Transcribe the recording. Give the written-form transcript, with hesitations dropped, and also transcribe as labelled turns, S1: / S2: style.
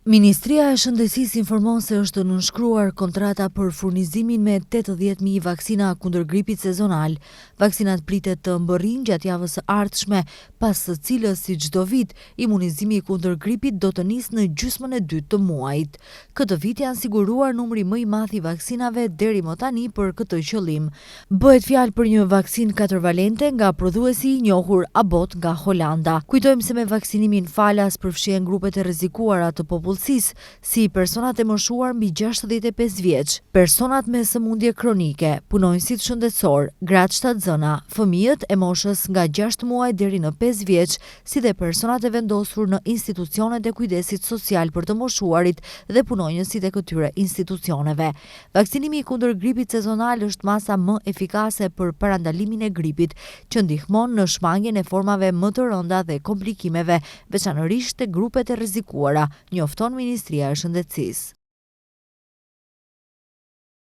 S1: Ministria e Shëndetësisë informon se është nënshkruar kontrata për furnizimin me 80.000 vaksina kundër gripit sezonal. Vaksinat pritet të mbërrijnë gjatë javës së ardhshme, pas së cilës si çdo vit, imunizimi kundër gripit do të nisë në gjysmën e dytë të muajit. Këtë vit janë siguruar numri më i madh i vaksinave deri më tani për këtë qëllim. Bëhet fjalë për një vaksinë katërvalente nga prodhuesi i njohur Abbott nga Holanda. Kujtojmë se me vaksinimin falas përfshihen grupet e rrezikuara të popullsisë, si personat e moshuar mbi 65 vjeç, personat me sëmundje kronike, punonjësit shëndetësor, gratë shtatzëna, fëmijët e moshës nga 6 muaj deri në 5 vjeç, si dhe personat e vendosur në institucionet e kujdesit social për të moshuarit dhe punonjësit e këtyre institucioneve. Vaksinimi kundër gripit sezonal është masa më efikase për parandalimin e gripit, që ndihmon në shmangien e formave më të rënda dhe komplikimeve, veçanërisht te grupet e rrezikuara, njofton Ministria e Shëndetësisë.